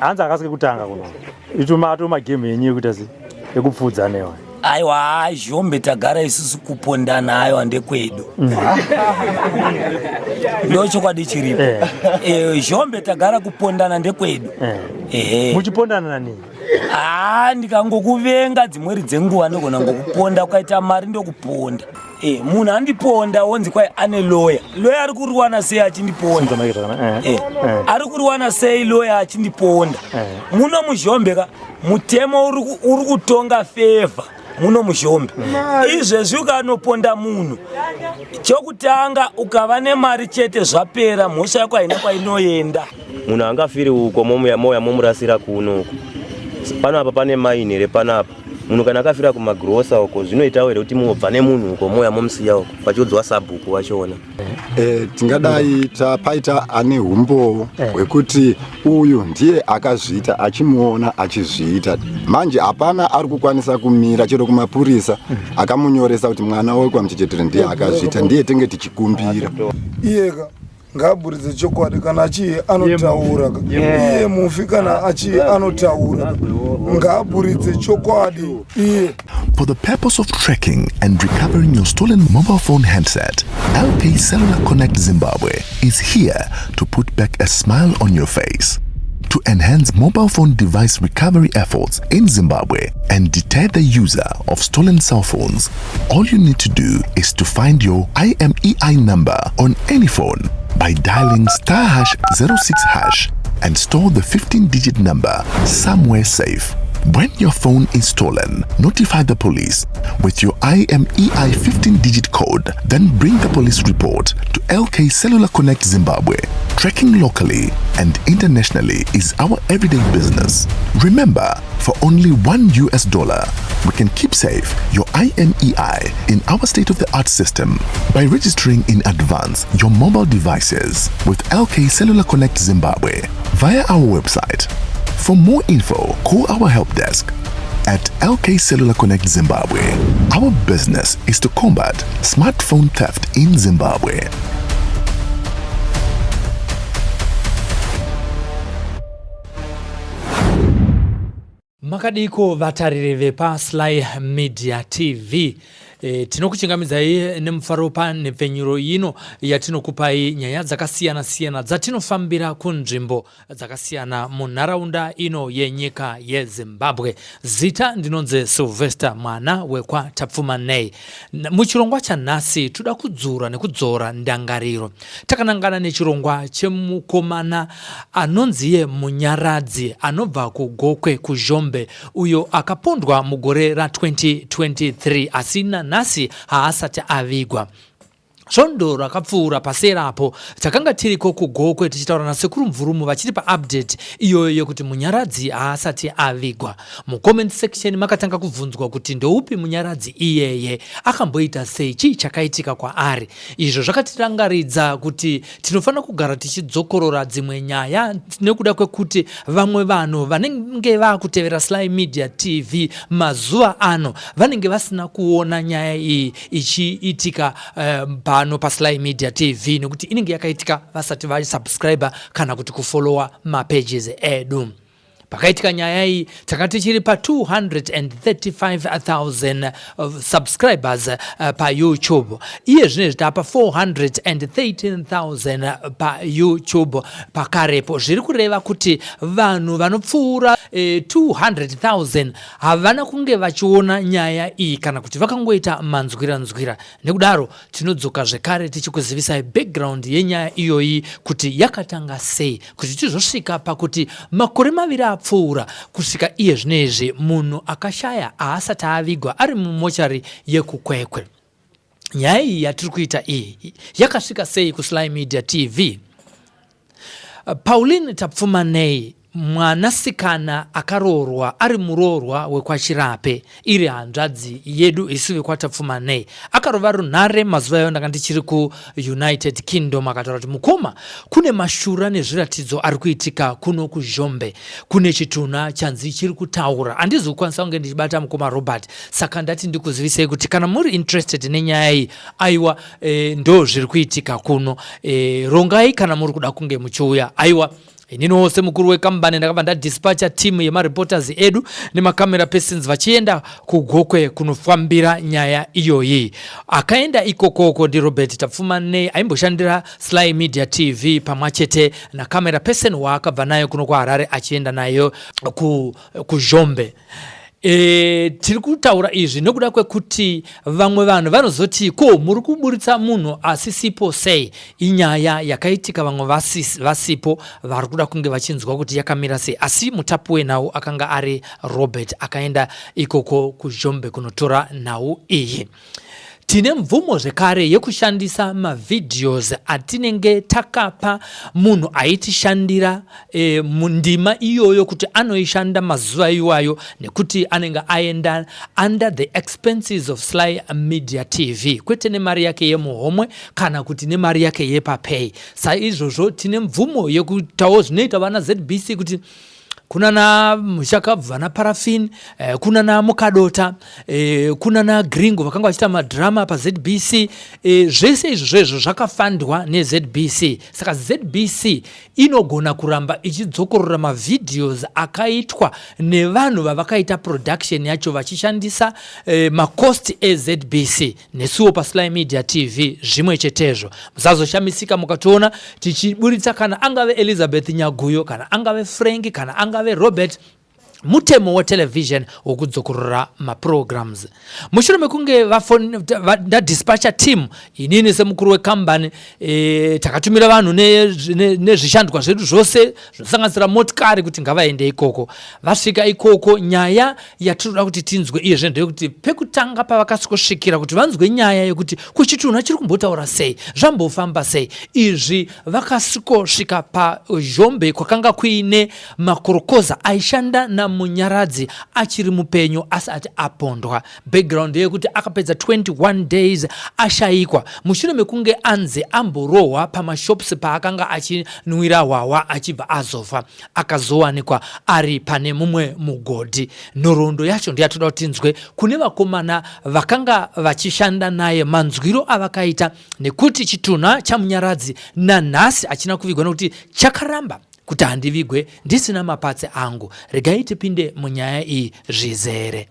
Hanzi akasi kekutanga kuno. Ituma atoma game yenyu yekuita se ekupfudza newe. Aiwa zhombe tagara isusu kupondana aiwa ndekwedu. Ndo chokwadi chiripo. Eh. Eh, zhombe tagara kupondana ndekwedu. Eh. Ehe. Muchipondana nani? Ah, ndikangokuvenga dzimweri dzenguva ndogona ngokuponda ukaita mari ndokuponda. Eh, munhu andiponda wonzi kwai ane lawyer. Lawyer ari kuriwana sei achindiponda? Eh. Eh. Eh. Ari kuriwana sei lawyer achindiponda? Eh. Muno muzhombe ka mutemo uri ku- uri kutonga favor muno muzhombe. Izvezvi ukanoponda munhu chokutanga ukava nemari chete zvapera mhosva yako haina kwainoenda. Munhu angafiri uko momuya moya momurasira kuno uko. Panapa pane maini here panapa? Munhu kana akafira kumagirosa uko zvinoitawo here kuti mobva nemunhu uko moya momusiya uko pachiudzwa sabhuku wachona? E, tingadai tapaita ane humbowo hwekuti uyu ndiye akazviita achimuona achizviita. Manje hapana ari kukwanisa kumira chero kumapurisa akamunyoresa kuti mwana wekwaMuchechetere ndiye akazviita, ndiye tenge tichikumbira. Iyeka ngaaburitse chokwadi kana achiye anotaura ka. Iye mufi kana achiye anotaura ngaaburitse chokwadi iye. For the purpose of tracking and recovering your stolen mobile phone handset, LK Cellular Connect Zimbabwe is here to put back a smile on your face. To enhance mobile phone device recovery efforts in Zimbabwe and deter the user of stolen cell phones, all you need to do is to find your IMEI number on any phone by dialing star hash 06 hash and store the 15-digit number somewhere safe. When your phone is stolen, notify the police with your IMEI 15-digit code, then bring the police report to LK Cellular Connect Zimbabwe. Tracking locally and internationally is our everyday business. Remember, for only $1 US, we can keep safe your IMEI in our state-of-the-art system by registering in advance your mobile devices with LK Cellular Connect Zimbabwe via our website. For more info, call our help desk at LK Cellular Connect Zimbabwe. Our business is to combat smartphone theft in Zimbabwe. Makadiko vatariri vepaSly Media TV. E, tinokuchingamidzai nemufaro panhepfenyuro ino yatinokupai nyaya dzakasiyana siyana dzatinofambira kunzvimbo dzakasiyana munharaunda ino yenyika yeZimbabwe. Zita ndinonzi Sylvester mwana wekwaTapfumanei. Muchirongwa chanhasi toda kudzura nekudzora ndangariro takanangana nechirongwa chemukomana anonziye Munyaradzi anobva kuGokwe kuZhombe uyo akapondwa mugore ra2023 asi nanhasi haasati avigwa. Svondo rakapfuura pasera apo takanga tiriko kuGokwe tichitaura naSekuru Mvurumu vachiri paupdate iyoyo yekuti Munyaradzi haasati avigwa. Mucomment section makatanga kubvunzwa kuti ndoupi Munyaradzi iyeye, akamboita sei, chii chakaitika kwaari. Izvo zvakatirangaridza kuti tinofanira kugara tichidzokorora dzimwe nyaya nekuda kwekuti vamwe vanhu vanenge vakutevera Sly Media TV mazuva ano vanenge vasina kuona nyaya iyi ichiitika pano paSly Media TV nekuti inenge yakaitika vasati vasubscriber kana kuti kufollowa mapages edu. Pakaitika nyaya iyi tanga tichiri pa 235,000 subscribers paYouTube. Iye zvino izvi tapa 413,000 paYouTube pakarepo. Zviri kureva kuti vanhu vanopfuura 200,000 havana kunge vachiona nyaya iyi kana kuti vakangoita manzwira nzwira. Nekudaro tinodzoka zvekare tichikuzivisai background yenyaya iyoyi kuti yakatanga sei kuti tizosvika pakuti makore maviri apfuura kusvika iye zvino izvi munhu akashaya haasati avigwa ari mumochari yekuKwekwe. Nyaya iyi yatiri kuita iyi yakasvika sei kuSly Media TV? Pauline Tapfumanei mwanasikana akaroorwa ari muroorwa wekwaChirape iri hanzvadzi yedu isu vekwaTapfumanei akarova runhare mazuva ayo ndanga ndichiri kuUnited Kingdom akataura kuti mukoma kune mashura nezviratidzo ari kuitika kuno kuZhombe kune chitunha chanzi chiri kutaura handizi kukwanisa kunge ndichibata mukoma Robert saka ndati ndikuzivisei kuti kana muri interested nenyaya iyi aiwa e, ndo zviri kuitika kuno e, rongai kana muri kuda kunge muchiuya aiwa. Ininiwo semukuru wekambani ndakabva ndadispatcha team yemareporters edu nemacamera persons vachienda kuGokwe kunofambira nyaya iyoyi. Akaenda ikokoko ndiRobert Tapfumanei aimboshandira Sly Media TV pamwachete nacamera person waakabva nayo kuno kuHarare achienda nayo kuZhombe. E, tiri kutaura izvi nekuda kwekuti vamwe vanhu vanozoti ko muri kuburitsa munhu asisipo sei? Inyaya yakaitika vamwe vasipo vari kuda kunge vachinzwa kuti yakamira sei, asi mutapi wenhau akanga ari Robert akaenda ikoko kuZhombe kunotora nhau iyi. Tine mvumo zvekare yekushandisa mavideos atinenge takapa munhu aitishandira e, mundima iyoyo kuti anoishanda mazuva iwayo nekuti anenge aenda under the expenses of Sly Media TV kwete nemari yake yemuhomwe kana kuti nemari yake yepapay. Saizvozvo tine mvumo yekutawo zvinoita vana ZBC kuti kunana mushakabvu vana parafin eh, kunana mukadota eh, kunana gringo vakanga vachiita madrama pazbc eh, zvese izvo zvezvo zvakafandwa nezbc. Saka ZBC inogona kuramba ichidzokorora mavideos akaitwa nevanhu vavakaita production yacho vachishandisa eh, macost ezbc. Nesuwo paSly Media TV zvimwe chetezvo. Musazoshamisika mukationa tichiburitsa kana angave Elizabeth Nyaguyo, kana angave Frank, kana angave Robert. Mutemo weTelevision wokudzokorora maprograms. Mushure mekunge ndadispatcha team, inini semukuru wekambani e, takatumira vanhu nezvishandwa ne, ne zvedu zvose zvinosanganisira motikari kuti ngavaende ikoko. Vasvika ikoko, nyaya yatinoda kuti tinzwe iyezve ndeyekuti pekutanga pavakasvikosvikira kuti vanzwe nyaya yekuti kuchitunha chiri kumbotaura sei, zvambofamba sei izvi, vakasvikosvika pazhombe kwakanga kuine makorokoza aishanda naMunyaradzi achiri mupenyu asati apondwa. Background yekuti akapedza 21 days ashayikwa mushure mekunge anzi amborohwa pamashops paakanga achinwira hwahwa achibva azofa. Akazowanikwa ari pane mumwe mugodhi. Nhoroondo yacho ndeyatoda kuti tinzwe kune vakomana vakanga vachishanda naye manzwiro avakaita nekuti chitunha chaMunyaradzi nanhasi hachina kuvigwa nekuti chakaramba kuti handivigwe ndisina mapatsi angu. Regai tipinde munyaya iyi zvizere.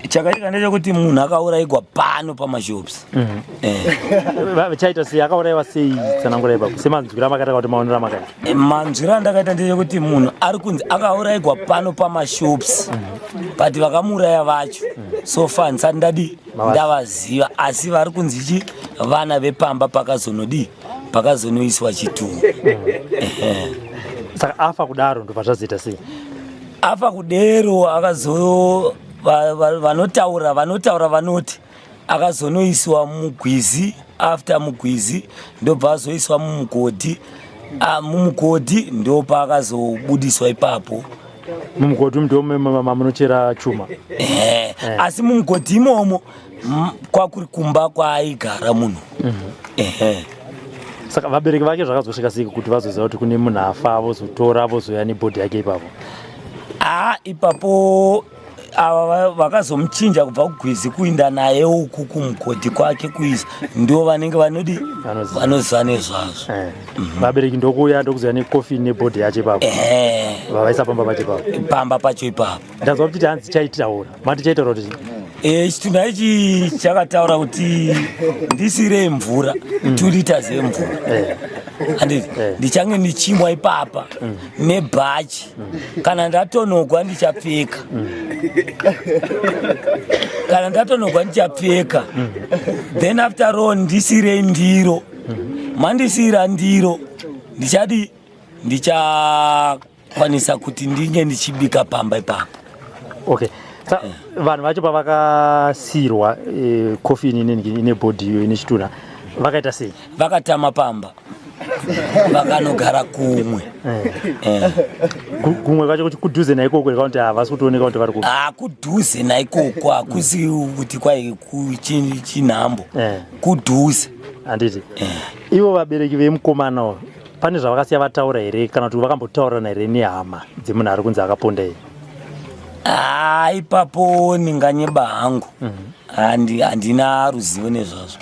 Chakaitika ndechekuti munhu akaurayigwa pano pamashops. Eh. Chaita sei? Akaurayiwa sei? Tsanangura ipapo semanzwiro amakaita kuti maonero amakaita. Eh, manzwiro andakaita ndechekuti munhu ari kunzi akaurayigwa pano pamashops, but vakamuuraya vacho so far ndisati ndadi ndavaziva, asi vari kunzi chi vana vepamba pakazonodii pakazonoiswa chituhu. Saka afa kudaro ndobva zvazoita sei? Afa kudero akazo vanotaura vanotaura vanoti akazonoiswa mugwizi, after mugwizi ndobva azoiswa mumugodhi. Mumugodhi ndopaakazobudiswa ipapo. Mumugodhi ndo mamunochera chuma? Eh, asi mumugodhi imomo kwakuri kumba kwaaigara munhu. Ehe. Saka vabereki vake zvakazosvika sei kuti vazoziva kuti kune munhu afa, vozotora vozoya nebhodhi yake ipapo? Ah, ipapo ava vakazomuchinja kubva kugwizi kuinda naye uku kumugodhi kwake kuisa, ndo vanenge vanodi vanoziva nezvazvo. Eh. Vabereki ndokuuya ndokuziva necoffin nebhodhi yacho ipapo, vavaisa pamba pacho ipapo? Pamba pacho ipapo. Ndanzwa kuti hanzi chaitaura, mati chaitaura kuti Eh, chitunha ichi chakataura kuti ndisirei mvura, 2 liters yemvura, handiti? Ndichange ndichimwa ipapa nebhachi, kana ndatonogwa ndichapfeka, kana ndatonogwa ndichapfeka. Then after all ndisirei ndiro, mandisiyira ndiro ndichadi ndichakwanisa kuti ndinge ndichibika pamba ipapo. Okay, sa vanhu vacho pavakasiyirwa coffin ine bhodhi iyo ine chitunha vakaita sei? Vakatama pamba vakanogara kumwe. Eh. Kumwe kwacho kuti kudhuze naikoko here, kuti havasi kutooneka kuti vari kupi? Ah, kudhuze naikoko, hakusi kuti kwai chinhambo, kudhuze. Handiti ivo vabereki vemukomana uyu pane zvavakasiya vataura here, kana kuti vakambotaurirana here nehama dzemunhu ari kunzi akaponda iyi? Ah, ipapo ndinganyeba hangu. Handina ruzivo nezvazvo.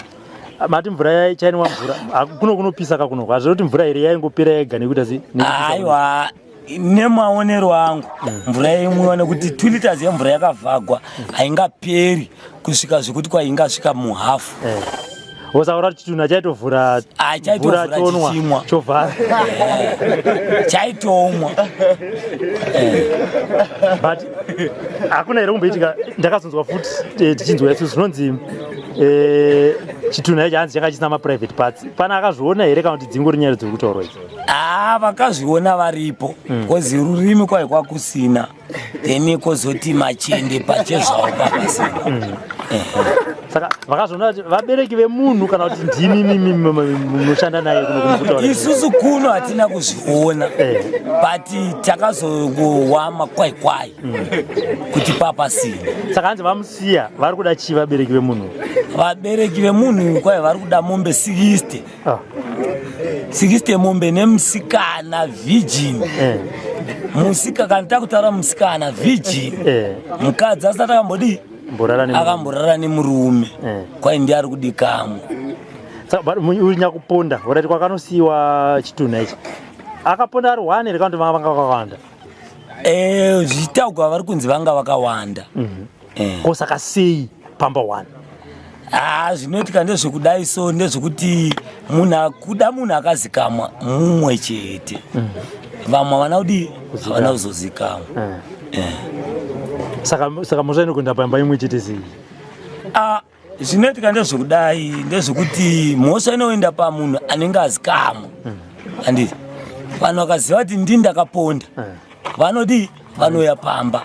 Mati mvura yainwa mvura kuno kunopisa ka kuno hazviro kuti mvura here yaingopera yega nekuita sei? Aiwa, nemaonero angu mvura yaimwiwa nekuti 2 liters yemvura yakavhagwa haingaperi kusvika zvekuti kwaingasvika muhafu. Wosaura kuti chitunha chaitovhura Chaitovhura chichimwa. Chovhara. Chaitomwa. But hakuna here kumboitika ndakazonzwa futi tichinzwa isu zvinonzi chitunha ichi hanzi changa chisina maprivate parts. Pana akazviona here kana kuti dzingori nyaya dziri kutaurwa idzi? Haa, vakazviona varipo, kozi rurimi kwai kwakusina, then kozoti machende pachezvawo papasina. Saka vakazviona kuti vabereki vemunhu kana kuti ndimi mimi munoshanda naye kuno kumukutaura? Isusu kuno hatina kuzviona, but takazongowa makwaikwai kuti papasina. Saka hanzi vamusiya vari kuda chii vabereki vemunhu? Vabereki vemunhu kwai vari kuda mombe 60. 60 mombe nemusikana virgin. Musika kana takutaura musikana virgin, mukadzi asati akambodii? Mborara nemurume. Akamborara nemurume. Kwai ndiye ari kudikamwa. Saka but uyu nyakuponda urati kwakanosiyiwa chitunha ichi akaponda ari one here kana kuti vanga vakawanda? Zvichitaurwa vari kunzi vanga vakawanda. Ko saka sei pamba one? Zvinoitika ndezvekudai, so ndezvekuti munhu akuda munhu akazikamwa mumwe chete, vamwe havana kudii, havana kuzozikamwa. Saka mhosva inokuenda pamba imwe chete sei? Zvinoitika ndezvekudai, ndezvekuti mhosva inoenda pamunhu anenge azikamwa, handiti? Vanhu vakaziva kuti ndini ndakaponda, vanodii? Vanouya pamba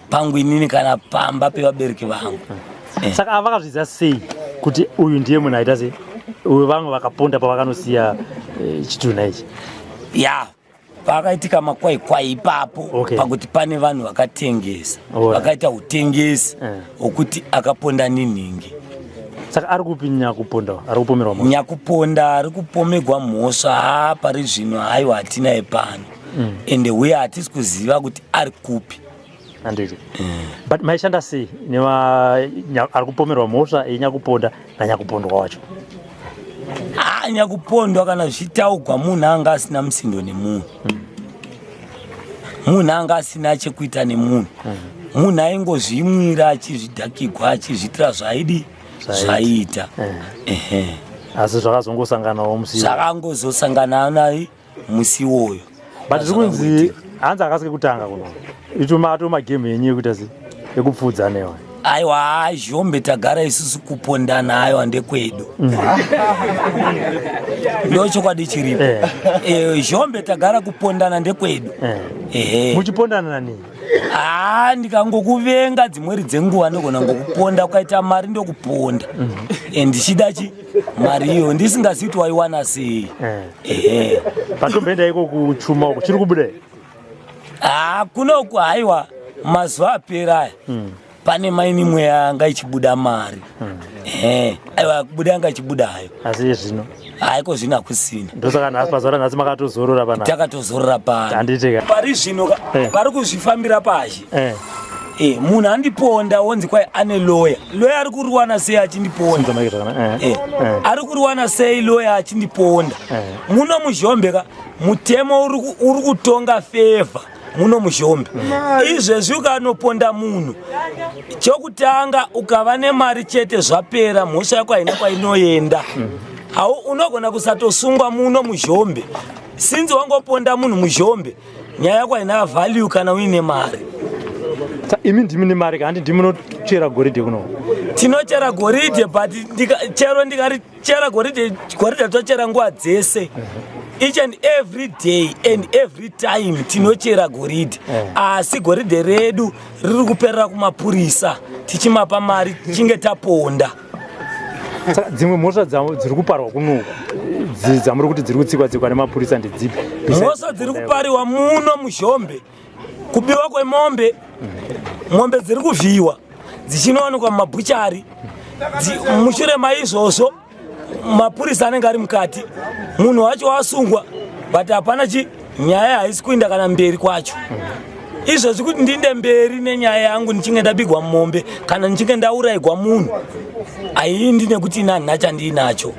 pangu inini kana pamba pevabereki vangu. Saka ava vakazvidza sei kuti uyu ndiye munhu aita sei, uyu vamwe vakaponda pavakanosiya chitunha ichi? Ya, pakaitika makwaikwai ipapo pakuti pane vanhu vakatengesa, vakaita utengesi hwokuti akaponda ninhingi. Saka ari kupi nyakuponda ari kupomerwa mhosva? Nyakuponda ari kupomegwa mhosva, haa, pari zvino haiwa, hatina yepano, ende uye hatisi kuziva kuti ari kupi. Handiti? But maishanda sei nema ari kupomerwa mhosva yenyakuponda nanyakupondwa wacho? Haa, nyakupondwa kana zvichitaugwa munhu anga asina musindo nemunhu, munhu anga asina chekuita nemunhu, munhu aingozvimwira achizvidhakigwa achizviitira zvaidi zvaiita. Ehe. Asi zvakazongosanganawo musi? Zvakangozosangana naye musi iwoyo. But zviri kunzi hanzi akasi kekutanga kuno ituma ato magemu enyu ekuita sei, ekupfuudza newa? Aiwa, Zhombe tagara isusu kupondana, aiwa, ndekwedu, ndo chokwadi chiripo. Zhombe tagara kupondana ndekwedu. Ehe. Muchipondana nani? Haa, ndikangokuvenga dzimweri dzenguva ndogona ngokuponda, ukaita mari ndokuponda. Ndichida chi mari iyo ndisingazivi kuti waiwana sei. Ehe. Patomboenda iko kuchuma uko chiri kubuda here? Haa, kunoku haiwa, mazuva apera aya pane maini mweya yanga ichibuda mari. Ehe, aiwa, kubuda yanga ichibuda hayo. Asi zvino? Haiko zvino hakusina. Ndosaka nhasi, pazuva ranhasi makatozorora panapa? Takatozorora pano. Handiti ka? Pari zvino ka vari kuzvifambira pazhe. Munhu andiponda wonzi kwai ane loya, loya ari kuriwana sei achindiponda? Simudza mic zvakanaka. Ari kuriwana sei loya achindiponda? Muno muZhombe ka mutemo uri kutonga favour muno muZhombe. Izvezvi ukanoponda munhu, chokutanga ukava nemari chete zvapera, mhosva yako haina kwainoenda. Hau unogona kusatosungwa muno muZhombe sinzi wangoponda munhu muZhombe, nyaya yako haina value kana uine mari. Imi ndimi nemari ka? Handi ndimi munochera goridhe kuno? Tinochera goridhe, but chero ndikarichera goridhe, goridhe tochera nguva dzese, each and every day and every time tinochera goridhe, asi goridhe redu riri kuperera kumapurisa tichimapa mari tichinge taponda. Saka dzimwe mhosva dziri kuparwa kunoku dzamuri kuti dziri kutsikwa tsikwa nemapurisa ndedzipi? Mhosva dziri kupariwa muno muZhombe kubiwa kwemombe, mombe dziri kuvhiyiwa dzichinowanikwa mumabhuchari. Mushure maizvozvo mapurisa anenge ari mukati, munhu wacho wasungwa, but hapana chi nyaya haisi kuinda kana mberi kwacho. Izvozvi kuti ndinde mberi nenyaya yangu ndichinge ndabigwa mombe kana ndichinge ndaurayigwa munhu haiendi nekuti ini handina chandiinacho.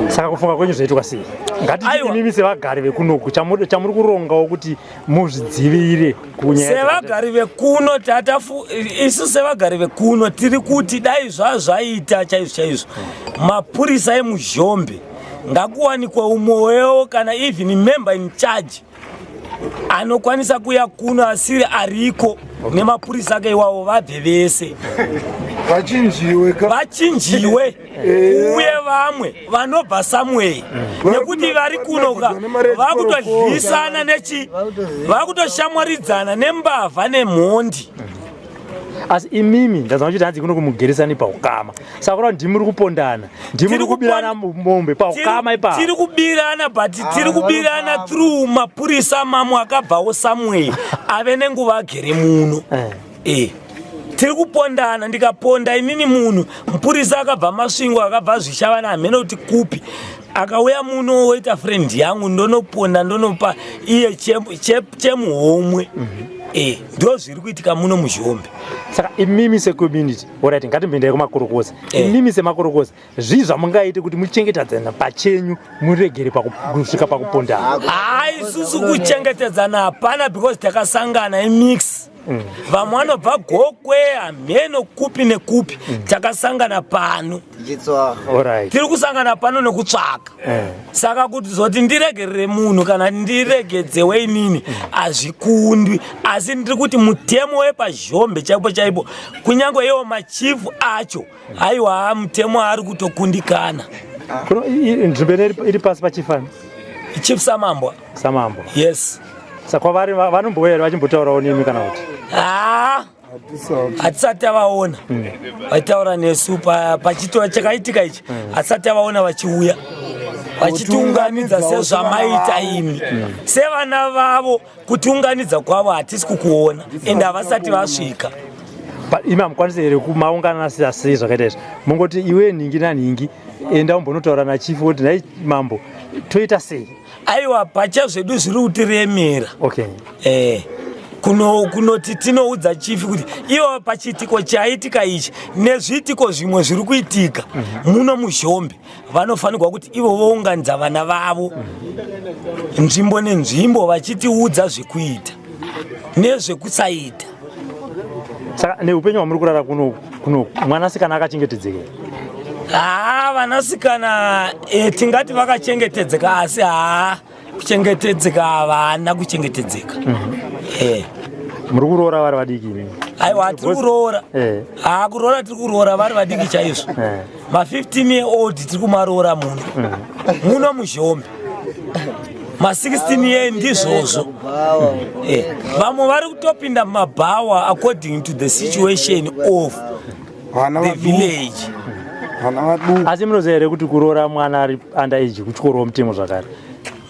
Saka kufunga kwenyu zvaitwa sei? Ngatiti imimi sevagari vekunoku chamuri kurongawo kuti muzvidzivirire kunyaya sevagari vekuno tatafu isu sevagari vekuno tiri kuti dai zvazvaita chaizvo chaizvo mapurisa emuzhombe ngakuwanikwe umwewo kana even member in charge anokwanisa kuya kuno asiri ariko nemapurisa ake iwawo vabve vese vachinjiwe vachinjiwe eh. uye vamwe vanobva somewhere mm. nekuti vari kuno ka vakutodlisana nechi vakutoshamwaridzana nembavha nemhondi asi imimi ndazama kuti hanzi kuno kumugeresani paukama saka kureva ndimi muri kupondana ndimi muri kubirana mombe paukama ipapo tiri kubirana but tiri kubirana through mapurisa mamwe akabvawo somewhere ave nenguva agere muno eh. eh. tiri kupondana ndikaponda inini munhu mupurisa akabva masvingo akabva zvishavana hameno kuti kupi akauya muno woita friend yangu ndonoponda ndonopa iye chemuhomwe mm -hmm. Eh, ndo zviri kuitika muno muzhombe saka imimi secommunity orit ngatimboendai kumakorokoza eh. Imimi semakorokoza zvii zvamungaite kuti muchengetedzana pachenyu muregere kusvika pakupondana haa isusu kuchengetedzana hapana because takasangana imix mm. Vamwe vanobva gokwe hameno kupi nekupi mm. Takasangana pano tiri kusangana pano nekutsvaka eh. Saka kuti zoti ndiregerere munhu kana ndiregedzewe inini hazvikundwi asi ndiri kuti mutemo wepazhombe chaipo chaipo kunyange iwo machifu acho aiwa mutemo ari kutokundikana nzvimbo iri pasi pachifani chief samambwa samambwa yes saka kwavari vanombouya here vachimbotaurawo nemi kana kuti haa hatisati tavaona hmm. Vachitaura nesu pachito chakaitika ichi hmm. Hatisati tavaona vachiuya vachitiunganidza sezvamaita imi hmm. Sevana vavo kutiunganidza kwavo hatisi kukuona ende havasati vasvika imi hamukwanisi here kumaungana sei zvakaita izvi mongoti iwe nhingi nanhingi enda umbonotaura nachifu woti nhai mambo toita sei Aiwa pacha zvedu zviri kutiremera okay. Eh, kuno kunoti tinoudza chifi kuti ivo pachiitiko chaitika ichi nezviitiko zvimwe zviri kuitika mm -hmm. Muno muzhombe vanofanirwa kuti ivo vounganidza vana vavo mm -hmm. Nzvimbo nenzvimbo vachitiudza zvekuita nezvekusaita Saka neupenyu hwamuri kurara kuno kuno mwanasikana akachengetedzeka haa vanasikana e, tingati vakachengetedzeka asi haa kuchengetedzeka havana kuchengetedzeka mm -hmm. e. Muri kuroora vari vadiki imi? Aiwa tiri kuroora eh. Haa kuroora tiri kuroora vari vadiki chaizvo eh. Ma 15 year old tiri kumaroora muno mm. Muno muzhombe ma 16 year ndizvozvo eh, vamwe vari kutopinda mumabhawa according to the situation of the village asi munoziva here kuti kuroora mwana ari under age kutyorowo mutemo zvakare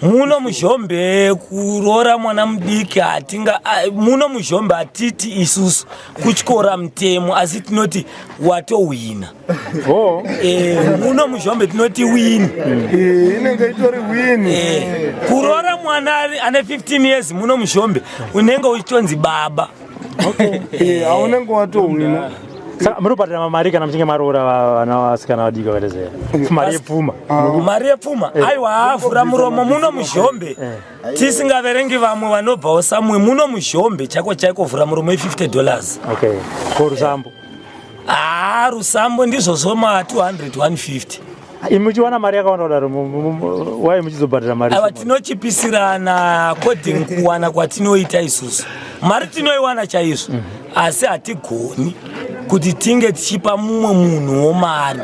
muno muzhombe kuroora mwana mudiki hatinga muno muzhombe hatiti isusu kutyora mutemo asi tinoti watohwina oh. Eh, muno muzhombe tinoti wini eh, inenge itori wini eh, kuroora mwana ane 15 years muno muzhombe unenge uchitonzi baba aunenge watohwina Saka munobhadhara mari kana muchinge maroora vana vasikana vadiki vakaita sei? Mari yepfuma. Ah. Mari yepfuma? Eh. Aiwa avhura muromo muno muzhombe. Eh. Tisingaverengi vamwe vanobvawo samwe muno muzhombe chaiko chaiko vhura muromo i50 dollars. Okay. Ko rusambo? Ah, rusambo ndizvozvo ma 200 150. Imi muchiwana mari yakawanda kudaro why muchizobhadhara mari? Ava tinochipisirana according kuwana kwatinoita isusu. Mari tinoiwana chaizvo mm -hmm. asi hatigoni kuti tinge tichipa mumwe munhuwo mari.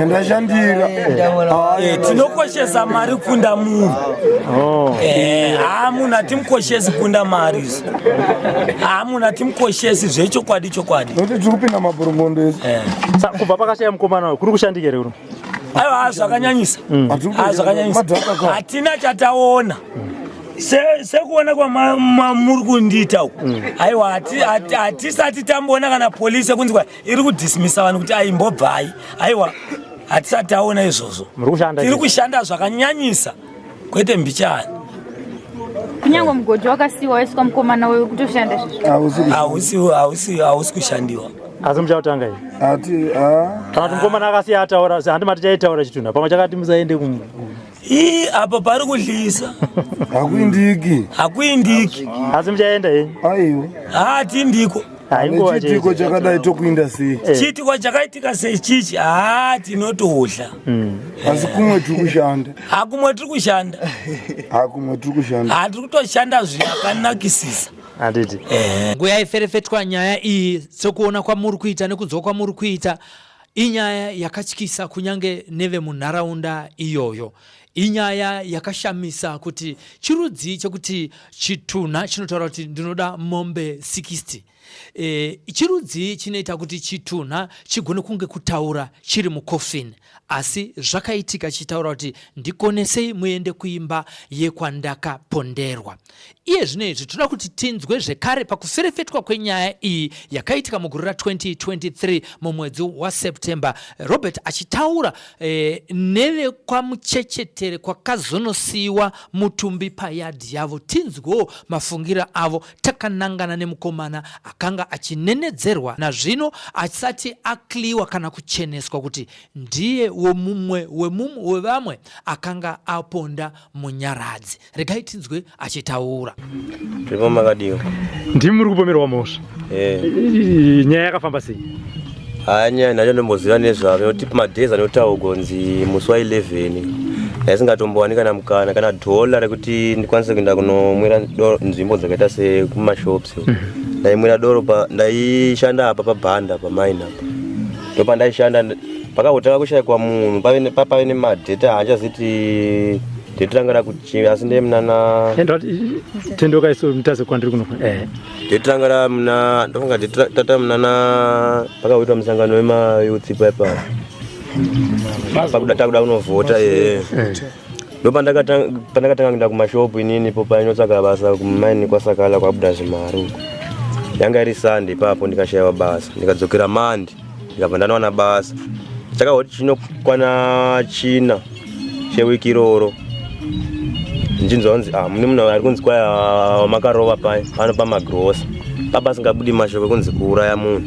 Ndashandira. Eh, tinokoshesa mari kunda munhu. Oh. Eh, haa munhu hatimukoshesi kunda mari isu. Haa munhu hatimukoshesi zvechokwadi chokwadi. Nokuti tiri kupinda maborongondo esu. Eh. Kubva pakashaya mukomana uyu kuri kushandika here kuno? Aiwa zvakanyanyisa. Mm. Zvakanyanyisa. Hatina chataona. Sekuona kwamuri kundiita uku mm. aiwa hatisati tamboona kana polisi yekunzi kwa iri kudismisa vanhu kuti aimbobvai aiwa hatisati taona izvozvo tiri kushanda zvakanyanyisa kwete mbichani. Kunyange mugodhi wakasiiwa waiswa mukomana uyu kutoshanda izvizvo. Hausi hausi kushandiwa. Asi muchautanga iyi. Ati ah. Kana kuti mukomana akasiya ataura, handi mati chaitaura chitunha. Pamwe chakati musaende kum Ii apa pari kudlisa. Hakuindiki. Hakuindiki. Asi muchaenda henyu. Aiwa. Hati ndiko. Hainguva Chiitiko chakadai tokuinda sei? Eh. Chiitiko chakaitika sechichi haa tinotodla. Asi kumwe tiri kushanda. Hakumwe tiri kushanda. Hakumwe tiri kushanda. Ha tiri kutoshanda zvakanakisisa. Handiti. Nguva yaiferefetwa nyaya iyi sekuona kwamuri kuita nekunzwa kwamuri kuita inyaya yakatyisa kunyange nevemunharaunda iyoyo. Inyaya yakashamisa kuti chirudzii chekuti chitunha chinotaura kuti ndinoda mombe 60. E, chirudzii chinoita kuti chitunha chigone kunge kutaura chiri mukofini asi zvakaitika chichitaura kuti ndikonesei muende kuimba yekwandakaponderwa. Iye zvino izvi tinoda kuti tinzwe zvekare pakuferefetwa kwenyaya iyi yakaitika mugore ra2023 mumwedzi waSeptember, Robert achitaura eh, nevekwaMuchechetere kwakazonosiiwa mutumbi payadhi yavo. Tinzwewo mafungiro avo takanangana nemukomana akanga achinenedzerwa nazvino asati akliwa kana kucheneswa kuti ndiye womumwe wemumwe wevamwe akanga aponda Munyaradzi. Regai tinzwe achitaura. Tiripo makadiwa. Ndimi muri kupomerwa mhosva. Eh. Nyaya yakafamba sei? Haya nyaya ndacho ndomboziva nezvavo nekuti madays anotaurwa kunzi musi wa 11 ndaisingatombowanika kana mukana kana dhola rekuti ndikwanise kuenda kunomwira doro nzvimbo dzakaita sekumashops ndaimwira doro pa ndaishanda apa pabhanda pamaini apa ndopandaishanda pakangotanga kushaikwa munhu pave nemadheta haachaziti dheti ranga rakuchi asi ndeye munana tendoka isu mutaze kwandiri kuno eh. dheti ranga ramuna ndofunga dheti tata munana pakaitwa musangano wemayouth paipa pakuda takuda kunovhota ee eh. Ndopandakatanga kuenda kumashopu inini ipo painotsvaga basa kumaini kwasakala kwabuda zvimari uko. Yanga iri Sunday ipapo ndikashaiwa basa ndikadzokera Monday ndikabva ndanowana basa. Chakahoti chinokwana china chewiki iroro ndichinzwa kunzi ah, mune munhu ari kunzi kwaya makarova paya pano pamagrosa papa asingabudi mashoko ekunzi kuuraya munhu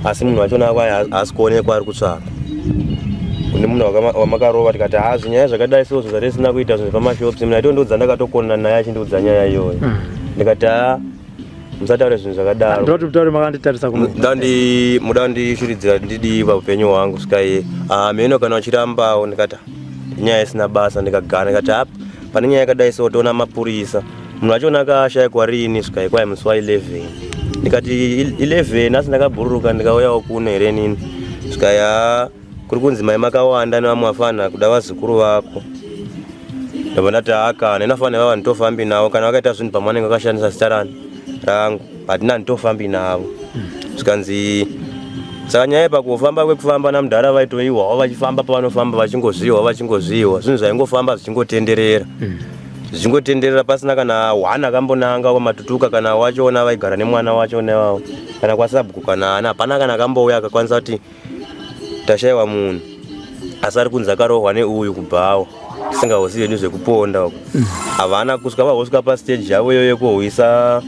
asi munhu wachona kwaya haasi kuonekwa ari kutsvaka kune munhu wamakarova tikati haa zvinyaya zvakadai so zvinhu zvatisina kuita zvinhu zvepamashops munhu aitondiudza ndakatokonana naye achindiudza nyaya iyoyo mm. ndikati haa musataure zvinhu zvakadaro ndoti mutaure makanditarisa kuno muda kundishuridzira ndidii paupenyu hwangu svika iye ah, mheno kana uchirambawo ndikati nyaya isina basa ndikagara ndikati apa pane nyaya yakadai so toona mapurisa munhu wachona akashaikwa rini svika kwai musi wa 11 ndikati 11 asi ndakabhururuka ndikauyawo kuno here nini svika ya kuri kunzi mai makawanda nevamwe vafana kuda vazukuru vako ndobva ndati haa kana inofanira vava nditofambi navo kana vakaita zvinhu pamwe vanenge vakashandisa zita rani rangu but ini handitofambi navo zvikanzi saka nyaya yepakufamba kwekufamba namudhara vaitoihwawo vachifamba pavanofamba vachingozvihwa vachingozvihwa zvinhu zvaingofamba zvichingotenderera zvichingotenderera pasina kana one akambonanga kwamatutuka kana wachona vaigara nemwana wachona ivavo kana kwasabhuku kana ana hapana kana akambouya akakwanisa kuti tashaiwa munhu asi ari kunzi akarohwa neuyu kubhawa tisingahosi hedu zvekuponda uku havana kusvika vahosvika pastage yavo iyoyo yekuhwisa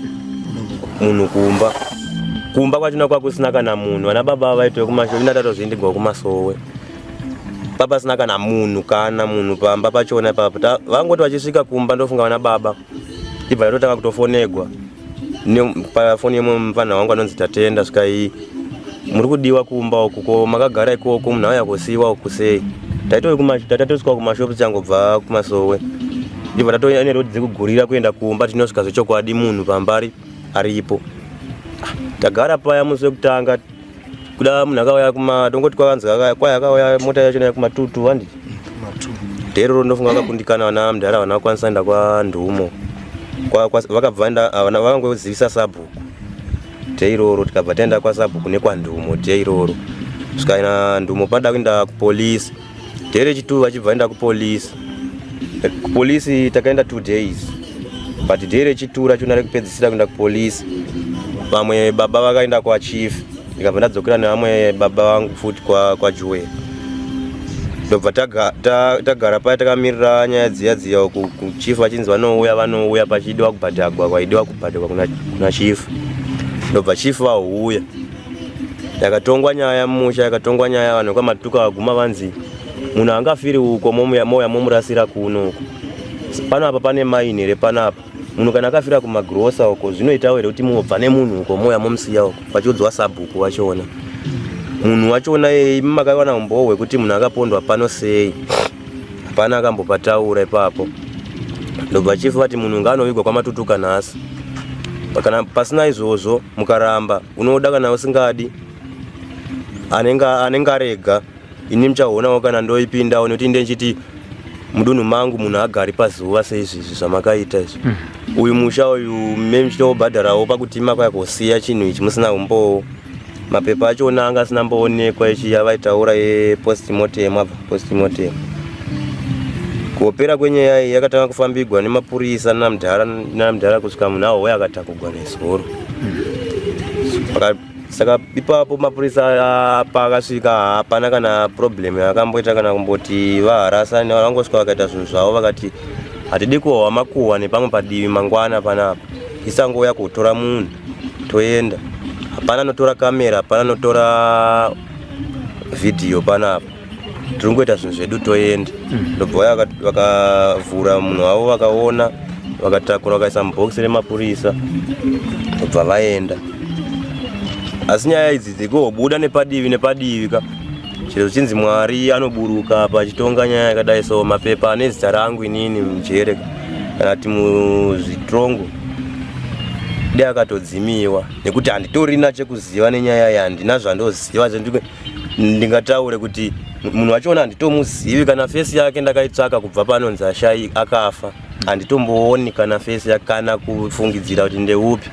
munhu kumba kumba kwachona kwakusina kana munhu vana baba vaitove kumashovi natatozviindigwa kumasowe papasina kana munhu kana munhu pamba pachona ipapo vangoti vachisvika kumba ndofunga vana baba ibva yatotanga kutofonegwa pafoni yemwe mupfanha wangu anonzi Tatenda svikai muri kudiwa kumba uku ko makagara ikoko munhu auya kusiiwa uku sei taitosvika kumashopu tichangobva kumasowe ndibva tatouya nerodi dzekugurira kuenda kumba tinosvika zvechokwadi munhu pamba aripo ah, tagara paya musi wekutanga kuda munhu akauya kuma tongoti kwakanzi kwaya akauya mota yacho nayo kumatutu handiti dheroro ndofunga vakakundikana vana mudhara havana kukwanisa enda kwandumo vakabva vaenda havana vakangozivisa sabhuku dheiroro tikabva taenda kwasabhuku nekwandumo dheiroro svikaina ndumo pada kuenda kupolisi Day rechitu vachibva vaenda kupolice. Kupolice takaenda 2 days. But day rechitu rachona rekupedzisira kuenda kupolice. Vamwe baba vakaenda kwa chief. Ndikabva ndadzokera nevamwe baba vangu futi kwa kwa Joel. Ndobva tagara paya takamirira nyaya dziya dziya kuchief vachinzi vanouya vanouya pachidiwa kubhadhagwa kwaidiwa kubhadhagwa kuna, kuna chief. Ndobva chief vauya. Yakatongwa nyaya mumusha yakatongwa nyaya vanhu kwamatuka vaguma vanzi munhu angafiri uko mouya momurasira kuno uko. Pano apa pane maini here panapa? Munhu kana akafira kumagirosa uko zvinoitawo here kuti mobva nemunhu uko mouya momusiya uko pachiudzwa sabhuku wachona munhu wachona iyeye makawana umbowo hwekuti munhu akapondwa pano sei hapana akambopataura ipapo ndobva chifu vati munhu ngaanovigwa kwamatutuka nhasi kana pasina izvozvo mukaramba unoda kana usingadi anenge arega Ini muchaonawo kana ndoipindawo nekuti inde ndichiti mudunhu mangu munhu agari pazuva seizvizvi zvamakaita izvi mm. Uyu musha uyu me muchitobhadharawo pakutima kwaya kosiya chinhu ichi musina umbowo mapepa achona anga asina mboonekwa ichi yavaitaura yepostmortem abva postmortem kupera kwenyaya iyi yakatanga kufambigwa nemapurisa namudhara namudhara kusvika munhu ahowe akatakugwa nezoro mm. Saka ipapo mapurisa paakasvika hapana kana problem yakamboita kana kumboti vaharasa vangosvika vakaita zvinhu zvavo vakati hatidi kuhohwa makuhwa nepamwe padivi mangwana panapa isangouya kutora munhu toenda hapana anotora kamera hapana anotora vhidhiyo panapa tiri kungoita zvinhu zvedu toenda mm. ndobva vaya vakavhura munhu wavo vakaona vakatakura vakaisa mubhokisi remapurisa ndobva vaenda asi nyaya idzi dzikuhobuda nepadivi nepadivi ka chero zvichinzi mwari anoburuka apa achitonga nyaya yakadai so mapepa ane zita rangu inini mujere kana kuti muzvitrongo de akatodzimiwa nekuti handitorina chekuziva nenyaya iyi handina zvandoziva ndingataure kuti munhu wachona handitomuzivi kana fesi yake ndakaitsvaka kubva panonzi ashai akafa handitombooni kana fesi yake kana kufungidzira kuti ndeupi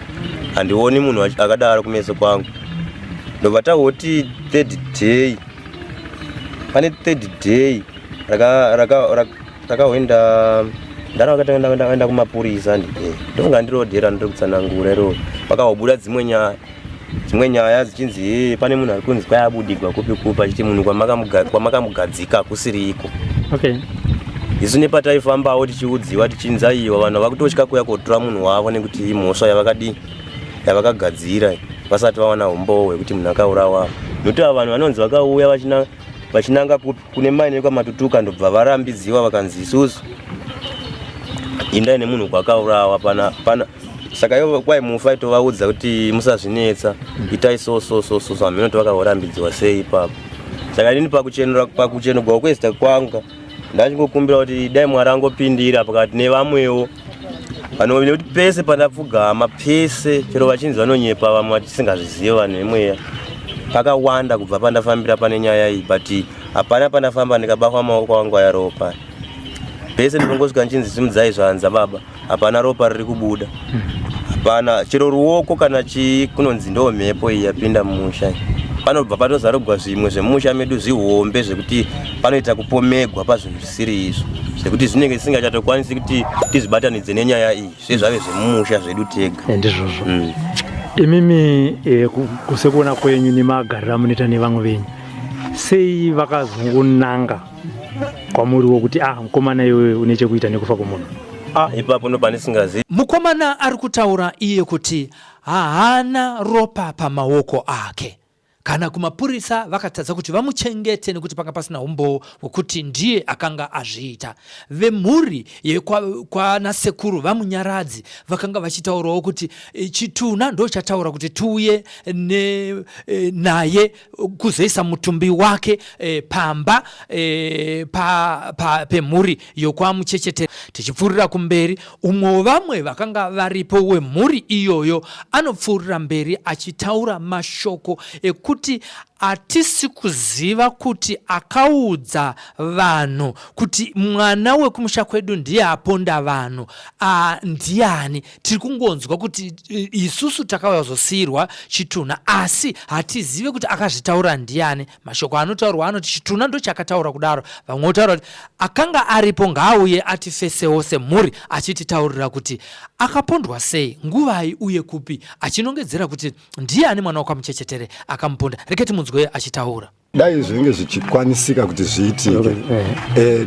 handioni munhu akadaro kumeso kwangu ndobva tahoti third day pane third day rakahwenda ndara vakatanga kumapurisa ndi eh, ndonga ndirodhera ndiri kutsanangura iro pakahobuda dzimwe nyaya dzimwe nyaya dzichinzi hee pane munhu ari kunzi kwai abudigwa kupi kupi achiti munhu kwamakamugadzika kusiri iko okay isu nepataifambawo tichiudziwa tichinzi aiwa vanhu vakutotya kuuya kotora munhu wavo nekuti imhosva yavakadii yavakagadzira vasati vawana umbowo hwekuti munhu akaurawa nokuti ava vanhu vanonzi vakauya vachinanga kupi kune mai nekwamatutuka ndobva varambidziwa vakanzi isusu indai nemunhu kwakaurawa pana pana saka ivo kwai mufa itovaudza kuti musazvinetsa itai so so so so so hameno kuti vakaorambidziwa sei ipapo saka inini pakuchenura pakuchenugwa kwezita kwangu ndachingokumbira kuti dai mwari angopindira pakati nevamwewo vanhu nekuti pese pandapfugama pese chero vachinzi vanonyepa vamwe vatisingazvizive vanhu vemweya pakawanda kubva pandafambira pane nyaya iyi but hapana pandafamba ndikabatwa maoko angu aya ropa pese ndinongosvika ndichinzi simudzai zvanza baba hapana ropa riri kubuda hapana chero ruoko kana chii kunonzi ndo mhepo iyi yapinda mumusha panobva patozarugwa zvimwe zvemusha medu zvihombe zvekuti panoita kupomegwa pazvinhu zvisiri izvo zvekuti zvinenge zvisingachatokwanisi kuti tizvibatanidze nenyaya iyi zve zvave zvemumusha zvedu tega eh, ndizvozvo mm. Imimi eh, sekuona kwenyu nemagariro amunoita nevamwe venyu sei vakazongonanga kwamuriwo kuti ah mukomana iwewe une chekuita nekufa kwemunhu? Ah, ipapo ndo pandisingazivi. Mukomana ari kutaura iye kuti haana ropa pamaoko ake. Kana kumapurisa vakatadza kuti vamuchengete nekuti panga pasina umbowo hwekuti ndiye akanga azviita. Vemhuri yekwanasekuru vaMunyaradzi vakanga vachitaurawo kuti e, chitunha ndochataura kuti tiuye ne, e, naye kuzoisa mutumbi wake e, pamba e, pa, pa, pemhuri yokwaMuchechetere. Tichipfuurira kumberi, umwe wevamwe vakanga varipo wemhuri iyoyo anopfuurira mberi achitaura mashoko ekuti hatisi kuziva kuti akaudza vanhu kuti mwana wekumusha kwedu ndiye aponda vanhu ndiani. Tiri kungonzwa kuti isusu takauya kuzosiirwa chitunha asi hatizive kuti akazvitaura ndiani. Mashoko anotaurwa anoti chitunha ndochakataura kudaro, vamwe votaura kuti akanga aripo ngaauye atifesewo semhuri achititaurira kuti akapondwa sei, nguvai uye kupi, achinongedzera kuti ndiani mwana wekwaMuchechetere akamuponda. Rege timunzwe achitaura. Dai zvinge zvichikwanisika kuti zviitike,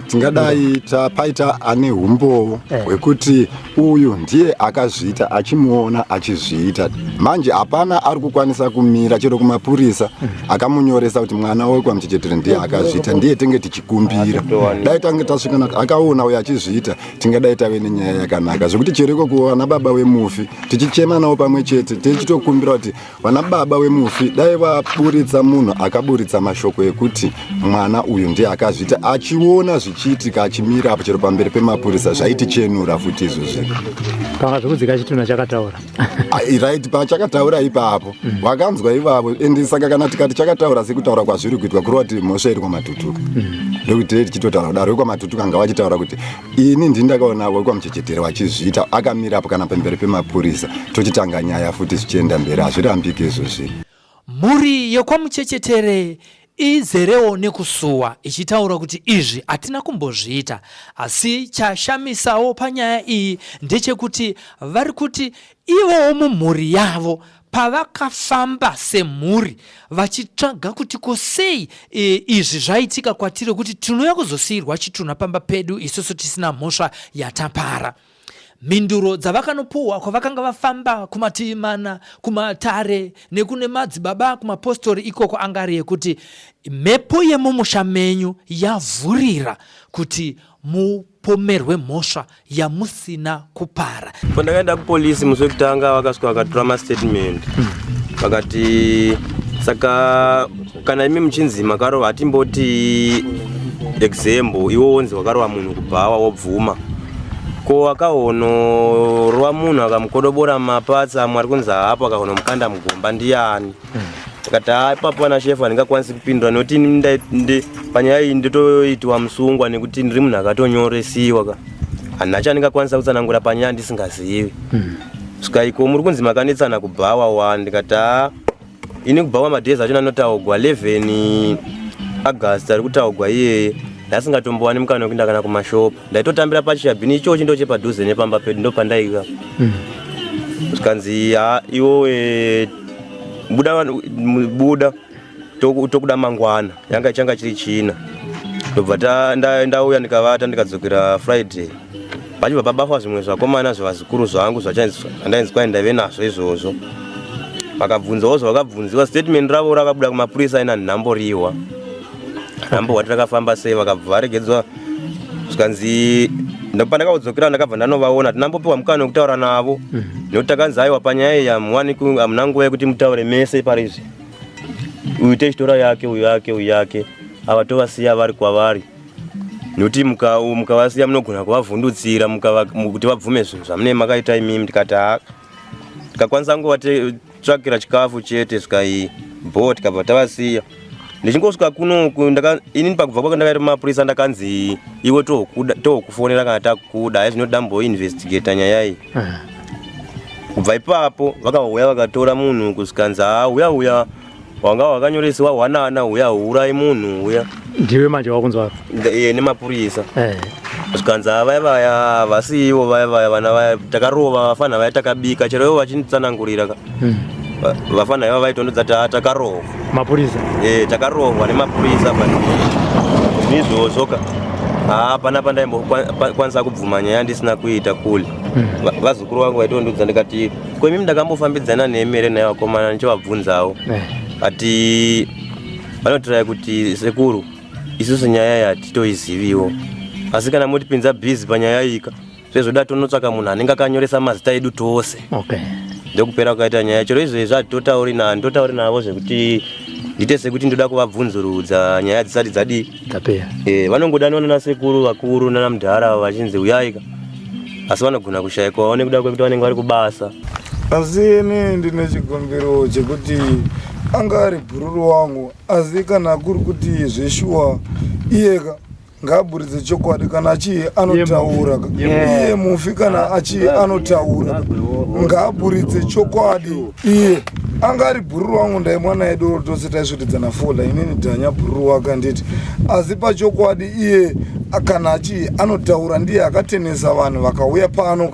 tingadai paita ane humbowo hwekuti uyu ndiye akazviita achimuona achizviita. Manje hapana ari kukwanisa kumira chero kumapurisa akamunyoresa kuti mwana wekwaMuchechetere ndiye akazviita, ndiye tenge tichikumbira. Dai tange tasvika akaona uyo achizviita, tingadai tave nenyaya yakanaka zvekuti chero iko kuvana baba wemufi tichichema navo pamwe chete tichitokumbira kuti Vana baba wemufi dai vaburitsa munhu akaburitsa mashoko ekuti mwana uyu ndiye akazviita achiona zvichiitika achimira apo chero pamberi pemapurisa zvaitichenura futi izvozvi. Panga zvekudzika chitunha chakataura. Right, pachakataura ipapo wakanzwa ivavo and saka kana tikati chakataura sekutaura kwazviri kuitwa kureva kuti mhosva iri kwaMatutuka. Ndokuti tichitotaura kudaro wekwaMatutuka ngavachitaura kuti Ini ndini ndakaona wekwaMuchechetere wachizviita akamira apo kana pamberi pemapurisa tochitanga nyaya futi zvichienda mberi hazvirambiki izvozvi. Mhuri yekwaMuchechetere izerewo nekusuwa ichitaura kuti izvi hatina kumbozviita asi chashamisawo panyaya iyi ndechekuti vari kuti ivowo mumhuri yavo Pavakafamba semhuri vachitsvaga kuti ko sei e, izvi zvaitika kwatiri kuti tinouya kuzosiirwa chitunha pamba pedu isusu tisina mhosva yatapara. Mhinduro dzavakanopuhwa kwavakanga vafamba kumativi mana, kumatare nekune madzibaba kumapostori ikoko anga ari ekuti mhepo yemumusha menyu yavhurira kuti mupomerwe mhosva yamusina kupara. Pandakaenda kupolisi musi wekutanga vakasvika vakatora mastatement vakati saka kana imi muchinzi makarova hatimboti example iwo wonzi wakarova munhu kubhawa wobvuma ko akahonorova munhu akamukodobora mapatsi amwe ari kunzi haapo akahonomukanda mugomba ndiyani Ndikati haa ipapo ana shefu handingakwanisi kupindura nekuti ini panyaya iyi ndotoitiwa musungwa nekuti ndiri munhu akatonyoresiwa ka handina chandingakwanisa kutsanangura panyaya ndisingazivi svika iko muri kunzi makanetsana kubhawa wani ndikati haa ini kubhawa madays acho anotaugwa 11 August ari kutaugwa iyeye ndasingatongowani mukana wekuenda kana kumashopu ndaitotambira pachishabhini ichochi ndochepadhuze nepamba pedu ndopandaiva zvikanzi ha iwowe buda buda tokuda mangwana yanga changa chiri china ndobva ndauya ndikavata ndikadzokera Friday pachibva pabafa zvimwe zvakomana zvevazukuru zvangu zvandainzi kwai ndaive nazvo izvozvo vakabvunzawo zvavakabvunziwa statement ravo rakabuda kumapurisa ina nhamboriwa nhambowati rakafamba sei vakabva varegedzwa zvikanzi pandakaudzokera ndakabva ndanovaona tinambopiwa mukana wekutaura navo nekuti takanzi aiwa panyaya iyi hamuna nguva yekuti mutaure mese parizvi uyu techitora yake uyu yake uyu yake ava tovasiya vari kwavari nekuti mukavasiya munogona kuvavhundutsira kuti vabvume zvinhu zvamunee makaita imimi ndikati haa tikakwanisa kungovatsvakira chikafu chete zvikai bho tikabva tavasiya ndichingosvika kunoku inini pakubva kwake ndakaita mapurisa ndakanzi iwe tokufonera kana takuda hai zvinoda mboinvestigata nyaya iyi kubva ipapo vakauya vakatora munhu kusvikanzi haa uya uya wanga wakanyoresiwa hwanana uya huurai munhu uya ndiwe manje wakunzwaro iye nemapurisa zvikanzi haa vaya vaya havasi ivo vaya vaya vana vaya takarova vafana vaya takabika chero ivo vachinditsanangurira ka vafana iva vaitondodza kuti haa takarova mapurisa eh takarohwa nemapurisa but izvozvo ka haa pana pandaimbokwanisa kubvuma nyaya ndisina kuita kule vazukuru vangu vaitondudza ndikati ko imimi ndakambofambidzana nemi here naye vakomana ndichovabvunzawo ati vanotirai kuti sekuru isusu nyaya iyi hatitoiziviwo asi kana motipinza bhizi panyaya ika zvezvoda tonotsvaka munhu anenge akanyoresa mazita edu tose okay. Ndokupera kwakaita nyaya chero izvezvi hatitotauri na nditotauri navo zvekuti ndiite sekuti ndoda kuvabvunzurudza nyaya dzisati dzadii dzapera. Vanongodanwa nana sekuru vakuru nana mudhara vachinzi uyaika asi vanogona kushaikwawo nekuda kwekuti vanenge vari kubasa. Asi ini ndine chikumbiro chekuti anga ari bhururu wangu asi kana kuri kuti zveshuwa iyeka ngaaburitse chokwadi kana achii anotaura iye mufi kana achii anotaura ngaaburitse chokwadi iye anga ari bhururu wangu ndaimwa naye doro tose taisvotedzana fola inini dhanya bhururu wake anditi asi pachokwadi iye kana achii anotaura ndiye akatenesa vanhu vakauya pano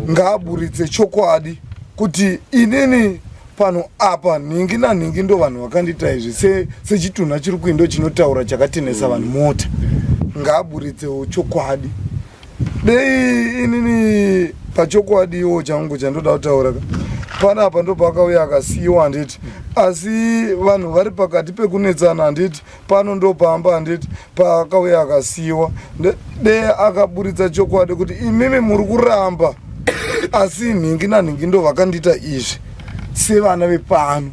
ngaaburitse chokwadi kuti inini. Pano apa nhingi nanhingi ndo vanhu vakandiita izvi sechitunha chiri kuindo chinotaura chakatenesa vanhu mota. Ngaaburitsewo chokwadi. Dei inini pachokwadiwo changu chandoda kutaura ka panapa ndopakauya akasiyiwa handiti, asi vanhu vari pakati pekunetsana handiti, pano ndopamba handiti paakauya akasiyiwa. Dei akaburitsa chokwadi kuti imimi muri kuramba asi nhingi nanhingi ndo vakandiita izvi sevana vepano.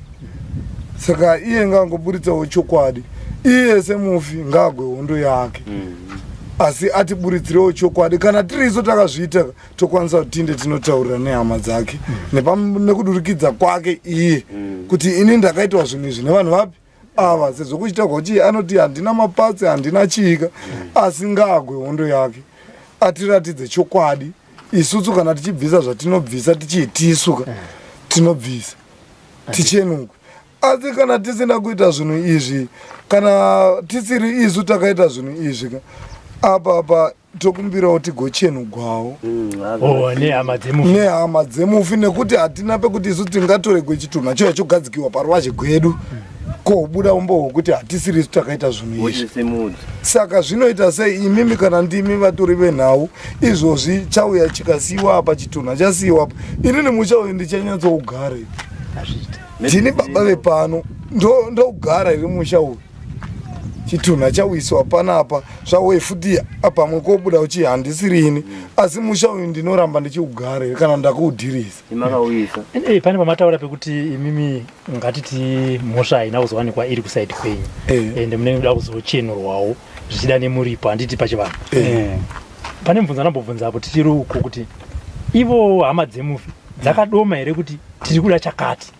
Saka iye ngaangoburitsawo chokwadi, iye semufi ngaagwe hondo yake, asi atiburitsirewo chokwadi. Kana tiri isu takazviita, tokwanisa kuti tinde tinotaurira nehama dzake nekudurikidza kwake iye kuti ini ndakaitwa zvinhu izvi nevanhu vapi ava, sezvo kuchita kwachii anoti handina mapatsi, handina chiika, asi ngaagwe hondo yake atiratidze chokwadi. Isusu kana tichibvisa zvatinobvisa tichiitisuka tinobvisa tichenuke, asi kana tisina kuita zvinhu izvi, kana tisiri isu takaita zvinhu izvi ka, apa apa tokumbirawo tigochenugwawo. Oh, nehama dzemufi. Nehama dzemufi, nekuti hatina pekuti isu tingatoregwe chitunha chiya chogadzikiwa paruvazhe gwedu kobuda umbo hwekuti hatisiri isu takaita zvinhu izvi. Wochisimudza. Saka zvinoita sei imimi kana ndimi vatori venhau? Izvozvi chauya chikasiyiwa apa, chitunha chasiyiwa apa, inini musha uyu ndichanyatsougara? Ndini baba vepano, ndougara here musha uyu chitunha chawiswa panapa? Zvauye futi pamwe kobuda uchi handisiri ini, asi musha uyu ndinoramba ndichiugara here kana ndakuudhirisa? Imakawisa. Pane pamataura pekuti imimi ngatiti mhosva haina kuzowanikwa iri kusaidi kwenyu, ende munenge muda kuzochenurwawo zvichida nemuripo, handiti pachivanhu? Pane mubvunzo andambobvunza apo tichiri uko kuti ivo hama dzemufi dzakadoma here kuti tiri kuda chakati?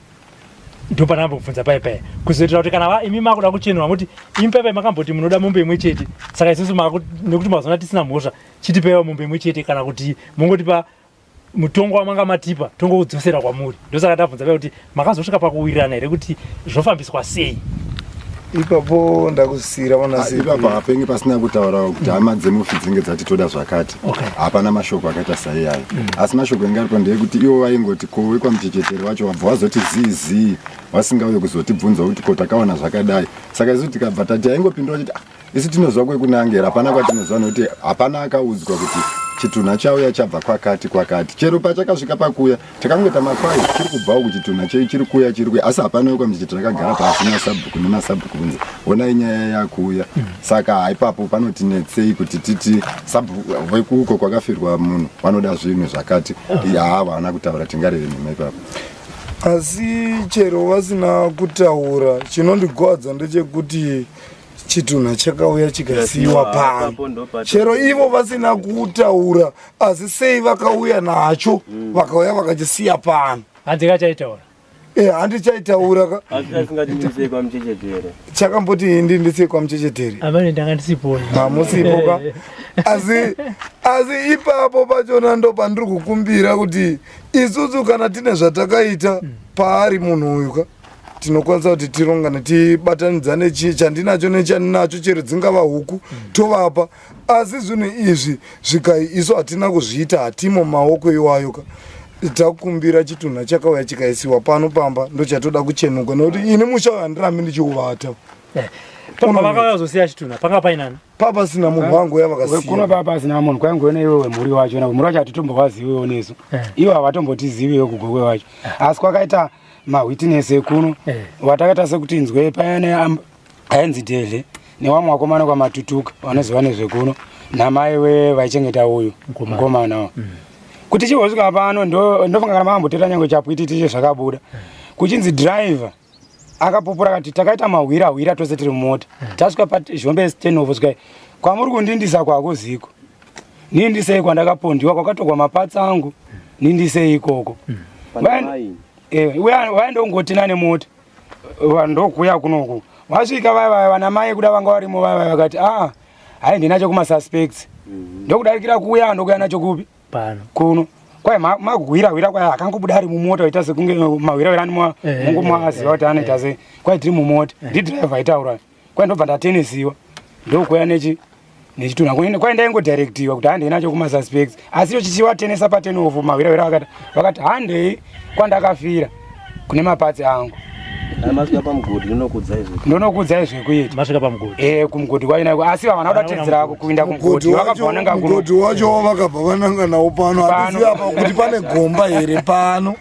Ndo pandambobvunza pai pai kuzoitira kuti kana imi makuda kuchenurwa muti imi pai pai makamboti munoda mombe imwe chete, saka isusu nekuti mazoona tisina mhosva, chitipaiwa mombe imwe chete, kana kuti mongotipa mutongo wamanga matipa tongoudzosera kwamuri. Ndosaka ndabvunza pai kuti makazosvika pakuwirirana here kuti zvofambiswa sei? Ipapo ndakusiyira vana. Ipapo hapenge pasina kutaurawo kuti hama dzemufi dzinge dzati toda zvakati. Hapana mashoko akaita saiyayo, asi mashoko enge aripo ndeyekuti ivo vaingoti ko wekwamuchechetere wacho wabva wazoti zii zii, vasingauye kuzotibvunza kuti ko takawana zvakadai. Saka isu tikabva tati aingopindura chiti, "Ah, isu tinoziva kwekunangera, hapana kwatinoziva," nekuti hapana akaudzwa kuti chitunha chauya chabva kwakati kwakati. Chero pachakasvika pakuya takangoita makwai chiri kubvawo kuchitunha chei chiri kuuya chiri kuuya, asi hapana wekwamuchechetere akagara pasi nasabhuku nemasabhuku kunzi onai nyaya yakuuya. Saka haipapo panotinetsei kuti titi sabhuku wekuko kwakafirwa munhu vanoda zvinhu zvakati. Haa, havana kutaura, tingareve nhema ipapo? Asi chero vasina kutaura, chinondigwadza ndechekuti chitunha chakauya chikasiyiwa pano. Ipapo ndopato- Chero ivo vasina kutaura, asi sei vakauya nacho, vakauya vakachisiya pano? Hanzi kachaitaura. Handichaitaura ka. Asi asingati kwamuchechetere. Chakamboti indi ndisiye kwamuchechetere. Amene ndanga ndisipo. Hamusipo ka, asi ipapo pachona ndo pandiri kukumbira kuti isusu kana tine zvatakaita paari munhu uyu ka, tinokwanisa kuti tirongane, tibatanidzane chii chandinacho nechandinacho, chero dzingava huku tovapa. Asi zvinhu izvi zvikai isu hatina kuzviita, hatimo maoko iwayo ka. Takumbira chitunha chakauya chikaisiwa pano pamba ndochatoda kuchenuka, nekuti ini musha uyu handirambi ndichiuvata. Pavakauya kuzosiya chitunha panga painani? Papasina munhu wangu uya. Kuno vakasiya. papa pasina munhu, kwaingoona iwe wemhuri wacho, na mhuri wacho hatitombovaziviwo nesu. Ivo havatombotiziviwo kugokwe wacho, asi kwakaita mawitness ekuno watakaita sekuti nzwe payane ainzi Dhedhle newamwe wakomana kwamatutuka vanoziva nezvekuno namai we vaichengeta uyu mukomana kuti chihosvika pano. Ndofunga kana maamboteta nyange chapwititi zvakabuda kuchinzi driver akapupura akati takaita mahwira hwira tose tiri mumota, tasvika pazhombe stenovo svikai kwamuri kundindisa kwakuziko, nindisei kwandakapondiwa kwakatogwa mapatsi angu, nindisei ikoko. Vaendongotina nemota ndokuya kunoku, vasvika vaya vaya vana mai kuda vanga varimo vaya vaya vakati aa hai ndinacho kumasuspects, ndokudarikira kuya ndokuya nacho kupi? Pano. Kuno kwai magwira hwira kwai akangobuda ari mumota waita sekunge mahwira hwira mungu mwaziva kuti anoita sei. Kwai tiri mumota, ndidhiraivha aitaura, kwai ndobva ndatenesiwa ndokuya nechi nechitunha. Kwai ndaingodirectiwa kuti handei nacho kumasuspects, asi icho chichiwatenesa patenofu mahwira hwira vakati vakati handei kwandakafira. Kune mapatsi angu. Kana masvika pamugodhi ndinokuudzai zvekuita. Ndonokuudzai zvekuita. Masvika pamugodhi. Eh, kumugodhi kwacho asi havana kuda tedzera kuinda kumugodhi vakabva vananga kuno. Mugodhi wacho vakabva vananga nawo pano. Hatizivi apa kuti pane gomba here pano.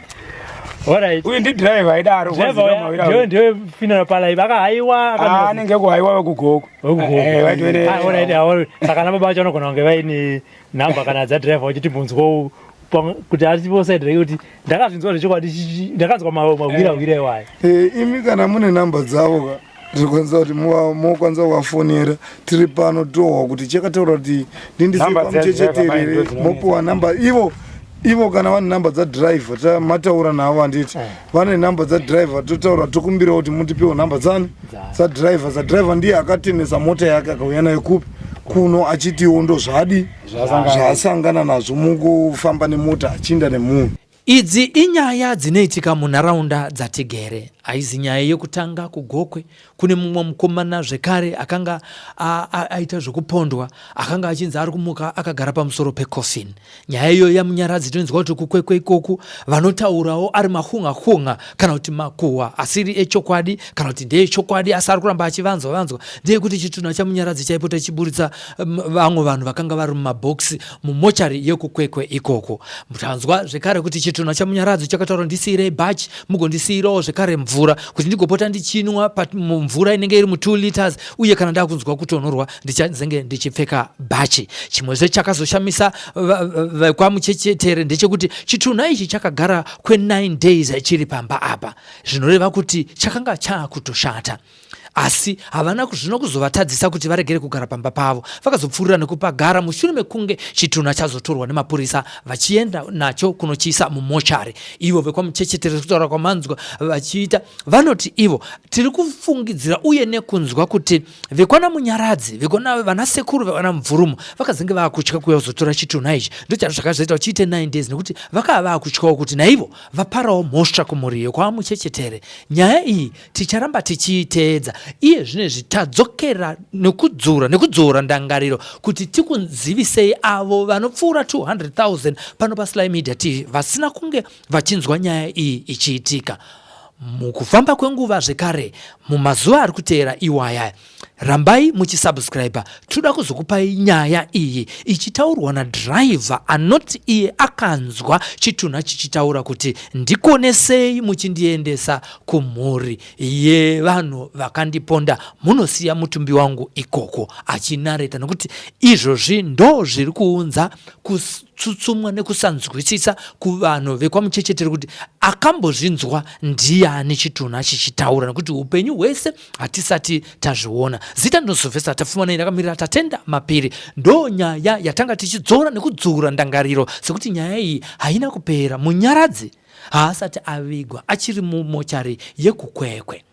Alright. Uyu ndi driver aidaro. Driver ndiyo funeral parlor vakahaiwa. Ah, anenge kuhaiwa wekugoko. Wekugoko. Eh, waitove. Ah, alright, alright. Saka na baba vacho vanogona kunge vaine nhamba kana dzadriver vachiti munzwa kuti atipo side rake kuti ndakazvinzwa zvechokwadi ndakanzwa mawira wira iwayo. Eh, imi kana mune nhamba dzavo ka tirikwanisa kuti mokwanisa kuvafonera tiri pano tohwa kuti chakataura kuti ndindisepamuchecheterere mopiwa nhamba ivo ivo kana vane nhamba dzadriver mataura navo handiti eh. vane nhamba dzadriver totaura tokumbirawo kuti mutipewo nhamba dzani dzadriver sadriver ndiye akatenesa mota yake akauya nayo kupi kuno achitiwo ndozvadi zvaasangana nazvo mukufamba nemota achiinda nemunhu. Idzi inyaya dzinoitika munharaunda dzatigere. Haizi nyaya yekutanga kuGokwe. Kune mumwe mukomana zvekare akanga aita zvekupondwa akanga achinzi ari kumuka akagara pamusoro pecoffin. Nyaya iyoyo yaMunyaradzi tinoinzwa kuti kuKwekwe ikoku vanotaurawo ari mahunga-hunga kana kuti makuhwa asiri echokwadi kana kuti ndeechokwadi asi ari kuramba achivanzwa vanzwa ndeyekuti chitunha chaMunyaradzi chaipota chichiburitsa vamwe vanhu vakanga vari mumabhokisi mumochari yekuKwekwe ikoko. Tanzwa zvekare kuti chitunha chaMunyaradzi chakataura ndisiirei bhachi mugondisiirawo zvekare mvura kuti ndigopota ndichinwa mvura inenge iri mu2 liters uye kana ndakunzwa kutonhorwa ndichazenge ndichipfeka bhachi. Chimwezve chakazoshamisa vekwaMuchechetere ndechekuti chitunha ichi chakagara kwe9 days chiri pamba apa zvinoreva kuti chakanga chaakutoshata. Asi havana zvino kuzovatadzisa kuti varegere kugara pamba pavo. Vakazopfuurira nekupagara mushure mekunge chitunha chazotorwa nemapurisa vachienda nacho kunochiisa mumochari. Ivo vekwaMuchechetere sekutaura kwamanzwa vachiita vanoti ivo tiri kufungidzira uye nekunzwa kuti vekwana Munyaradzi, vekwana vanasekuru vekwana Mvurumo vakazenge vaakutya kuuya kuzotora chitunha ichi. Ndochazvo zvakazoita kuti chiite 9 days nekuti vakava vaakutyawo kuti naivo vaparawo mhosva kumhuri yekwaMuchechetere. Nyaya iyi Ticharamba tichiiteedza. Iye zvino izvi tadzokera nekudzura nekudzora ndangariro kuti tikuzivisei avo vanopfuura 200,000 pano paSly Media TV vasina kunge vachinzwa nyaya iyi ichiitika. Mukufamba kwenguva zvekare mumazuva ari kuteera iwaya, rambai muchisubscriber tinoda kuzokupai nyaya iyi ichitaurwa nadriver anoti iye akanzwa chitunha chichitaura kuti ndikonesei muchindiendesa kumhuri yevanhu vakandiponda munosiya mutumbi wangu ikoko achinareta nokuti izvozvi ndo zviri kuunza kutsutsumwa nekusanzwisisa kuvanhu vekwamuchecheteri kuti akambozvinzwa ndiyani chitunha chichitaura nokuti upenyu hwese hatisati tazviona. Zita ndinozovhesa Tapfumanei ndakamirira Tatenda Mapiri. Ndo nyaya yatanga tichidzora nekudzura ndangariro sekuti nyaya iyi haina kupera. Munyaradzi haasati avigwa achiri mumochari yekuKwekwe.